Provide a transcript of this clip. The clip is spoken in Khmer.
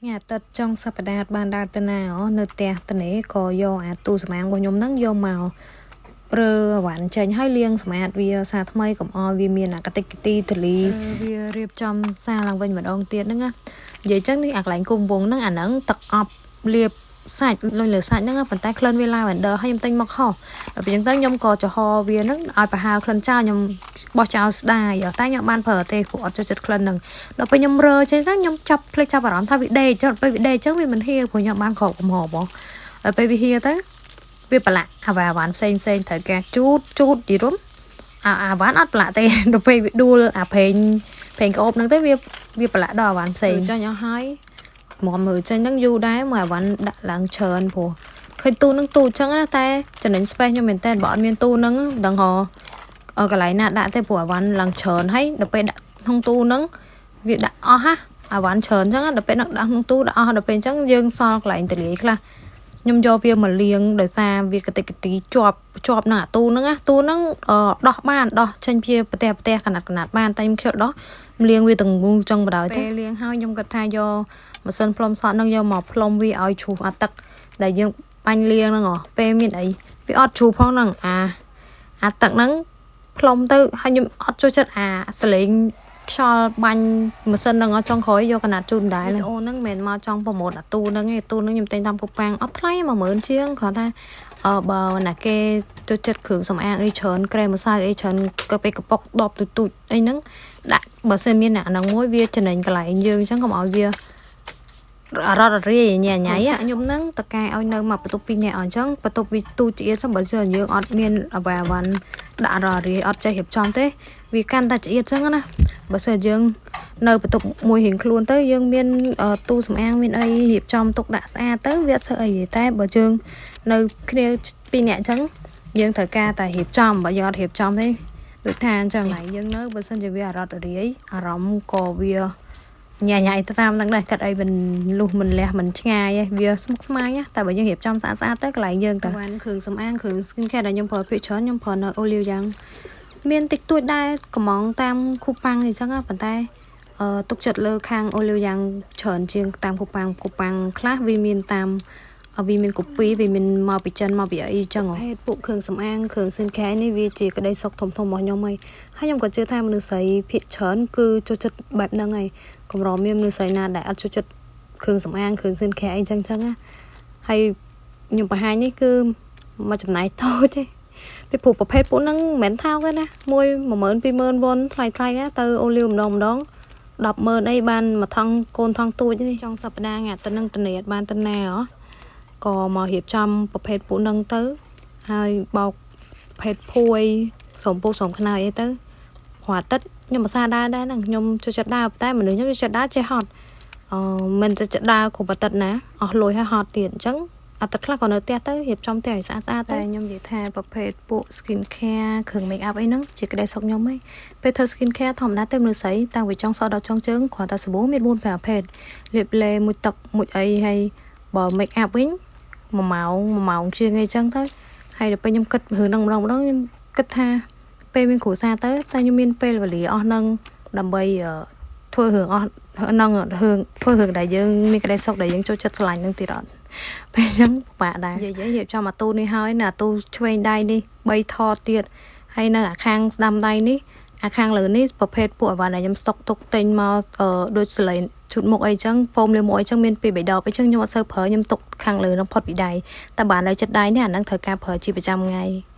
ថ្ងៃអាទិត្យចុងសប្តាហ៍អត់បានដើរទៅណាហ៎នៅផ្ទះតនេក៏យកអាទូសម្អាងរបស់ខ្ញុំហ្នឹងយកមករើអីវ៉ាន់ចេញហើយលាងសម្អាតវាសារថ្មីកុំឲ្យវាមានអាកតិកទីទលីវារៀបចំសារឡើងវិញម្ដងទៀតហ្នឹងណានិយាយចឹងនេះអាកន្លែងគុំវងហ្នឹងអាហ្នឹងទឹកអប់លាបសាច់លុញលើសាច់ហ្នឹងប៉ុន្តែក្លិនវា lavender ហើយខ្ញុំទិញមកខុសដល់ពេលចឹងទៅខ្ញុំក៏ចំហវាហ្នឹងឲ្យប្រហើរក្លិនចោលខ្ញុំបោះចោលស្ដាយតែខ្ញុំបានប្រើទេព្រោះអត់ចូលចិត្តក្លិនហ្នឹងដល់ពេលខ្ញុំរើចេញទៅខ្ញុំចាប់ភ្លេចចាប់អារម្មណ៍ថាវាដេកចុះពេលវាដេកចឹងវាមិនហៀព្រោះខ្ញុំបានគ្របកំហបដល់ពេលវាហៀទៅវាប្រឡាក់អាវ៉ាវ៉ាន់ផ្សេងផ្សេងត្រូវការជូតជូតយីរុំអាអាវ៉ាន់អត់ប្រឡាក់ទេដល់ពេលវាដួលអាប្រេងប្រេងក្អូបហ្នឹងទៅវាវាប្រឡាក់ដល់អាវ៉ាន់ផ្សេងចាញ់អស់ហើយមកមើលចេញហ្នឹងយូរដែរមកអាវ៉ាន់ដាក់ឡើងច្រើនព្រោះឃើញទូនឹងទូចឹងណាតែចំណេញ space ខ្ញុំមែនតើបើអត់មានទូហ្នឹងដឹងហកន្លែងណាដាក់ទេព្រោះអាវ៉ាន់ឡើងច្រើនហើយដល់ពេលដាក់ក្នុងទូហ្នឹងវាដាក់អស់ហ่ะអាវ៉ាន់ច្រើនចឹងដល់ពេលដាក់ក្នុងទូដាក់អស់ដល់ពេលអញ្ចឹងយើងសល់កន្លែងទលាយខ្លះខ្ញុំយកវាមកលាងដោយសារវាកតិកទីជាប់ជាប់នឹងអាទូហ្នឹងណាទូហ្នឹងដោះបានដោះចេញជាប្រទេសប្រទេសកណាត់កណាត់បានតែខ្ញុំខ្ជិលដោះលាងវាទាំងមូលចឹងបដ ாய் ពេលលាងហើយខ្ញុំគិតថាយកម៉ាស៊ីនផ្លុំសក់ហ្នឹងយកមកផ្លុំវាឲ្យជ្រុះអាទឹកដែលយើងបាញ់លាងហ្នឹងហ៎ពេលមានអីវាអត់ជ្រុះផងហ្នឹងអាអាទឹកហ្នឹងផ្លុំទៅហើយខ្ញុំអត់ចូលចិត្តអាសលេងខ្យល់បាញ់ម៉ាស៊ីនហ្នឹងអត់ចង់ក្រោយយកកណាត់ជូតដែរវីដេអូហ្នឹងមិនមែនមកចង់ promote អាទូហ្នឹងទេទូហ្នឹងខ្ញុំទិញតាមគូប៉ាងអត់ថ្លៃ10000ជាងគ្រាន់តែអឺបើណាគេចូលចិត្តគ្រឿងសម្អាងអីច្រើនក្រែមម្សៅអីច្រើនក៏ពេលកប៉ុកដបទូទូចអីហ្នឹងដាក់បើសិនមានអាហ្នឹងមួយវាចំណេញកន្លែងយើងអញ្ចឹងកុំឲ្យវាអរត់អរាយញ៉ៃញ៉ៃខ្ញុំហ្នឹងតកែឲ្យនៅមកបន្ទប់ពីរនាក់អញ្ចឹងបន្ទប់វាទូចជាសិនបើសិនយើងអត់មានអ្វីអវ៉ាន់ដាក់អរអរាយអត់ចេះរៀបចំទេវាកាន់តែចៀតចឹងណាបើសិនយើងនៅបន្ទប់មួយរៀងខ្លួនទៅយើងមានទូសម្អាងមានអីរៀបចំទុកដាក់ស្អាតទៅវាអត់ធ្វើអីទេតែបើយើងនៅគ្នាពីរនាក់អញ្ចឹងយើងត្រូវការតែរៀបចំបើយើងអត់រៀបចំទេដូចថាអញ្ចឹងហើយយើងនៅបើសិនជាវាអរត់រាយអារម្មណ៍ក៏វាញ៉ៃញ៉ៃទៅតាមហ្នឹងដែរកាត់អីមិនលុះមិនលះមិនឆ្ងាយឯងវាស្មុគស្មាញតែបើយើងរៀបចំស្អាតស្អាតទៅកន្លែងយើងទៅបានគ្រឿងសម្អាងគ្រឿង skin care ដែលខ្ញុំប្រើភាគច្រើនខ្ញុំប្រើនៅ Olive យ៉ាងមានតិចតួចដែរកំងតាមគូប៉ាំងអីចឹងប៉ុន្តែអឺទុកចិត្តលើខាង Olive យ៉ាងច្រើនជាងតាមគូប៉ាំងគូប៉ាំងខ្លះវាមានតាមវាមាន copy វាមានមកពីចិនមកពីអីចឹងហេតុពួកគ្រឿងសម្អាងគ្រឿង skin care នេះវាជាក្តីសុខធំធំរបស់ខ្ញុំហើយហើយខ្ញុំក៏ជឿថាមនុស្សស្រីភាគច្រើនគឺចូលចិត្តបែបហ្នឹងហើយកម្រមានមនុស្សស្រីណាដែលអត់ចូលចិត្តគ្រឿងសម្អាងគ្រឿង skin care អីចឹងចឹងណាហើយខ្ញុំបង្ហាញនេះគឺមកចំណាយតូចទេពីព្រោះប្រភេទពួកហ្នឹងមិនមែនថោកទេណាមួយ10000 20000វ៉ុនថ្លៃថ្លៃណាទៅអូលីវម្ដងម្ដង100000អីបានមួយថង់កូនថង់ទូចនេះចុងសប្តាហ៍ថ្ងៃទៅនឹងតនីអត់បានទៅណាហ៎ក៏មករៀបចំប្រភេទពួកហ្នឹងទៅហើយបោកប្រភេទភួយស្រោមពុកស្រោមខ្នើយអីទៅព្រោះអាទិត្យខ្ញុំភាសាដើរដែរហ្នឹងខ្ញុំចូលចិត្តដើរតែមនុស្សខ្ញុំចូលចិត្តដើរចេះហត់អឺមិនទៅចិត្តដើរគ្រប់អាទិត្យណាអស់លុយហើយហត់ទៀតអញ្ចឹងអាទិត្យខ្លះក៏នៅផ្ទះទៅរៀបចំផ្ទះឲ្យស្អាតស្អាតទៅខ្ញុំនិយាយថាប្រភេទពួក skin care គ្រឿង make up អីហ្នឹងជាក្តីសុខខ្ញុំហីពេលធ្វើ skin care ធម្មតាទេមនុស្សស្រីតាំងពីចុងសដល់ចុងជើងគ្រាន់តែសាប៊ូមាន4 5ប្រភេទលាបលេមួយទឹកមួយអីហើយបើ make up វិញ1ម៉ោង1ម៉ោងជាងអីចឹងទៅហើយដល់ពេលខ្ញុំគិតរឿងហ្នឹងម្ដងម្ដងខ្ញុំគិតថាពេលមានគ្រួសារទៅតែខ្ញុំមានពេលវេលាអស់ហ្នឹងដើម្បីធ្វើរឿងអស់ហ្នឹងរឿងធ្វើរឿងដែលយើងមានក្តីសុខដែលយើងចូលចិត្តស្រឡាញ់ហ្នឹងទៀតអត់ពេលអញ្ចឹងពិបាកដែរនិយាយរៀបចំអាទូនេះហើយនៅអាទូឆ្វេងដៃនេះ3ថតទៀតហើយនៅអាខាងស្ដាំដៃនេះអាខាងលើនេះប្រភេទពួកអីវ៉ាន់ដែលខ្ញុំស្តុកទុកទិញមកដូចសលេងជូតមុខអីចឹងហ្វូមលាមកអីចឹងមានពីរបីដបអីចឹងខ្ញុំអត់សូវប្រើខ្ញុំទុកខាងលើនឹងផុតពីដៃតែបាននៅចិត្តដៃនេះអាហ្នឹងត្រូវការប្រើជាប្រចាំថ្ងៃ។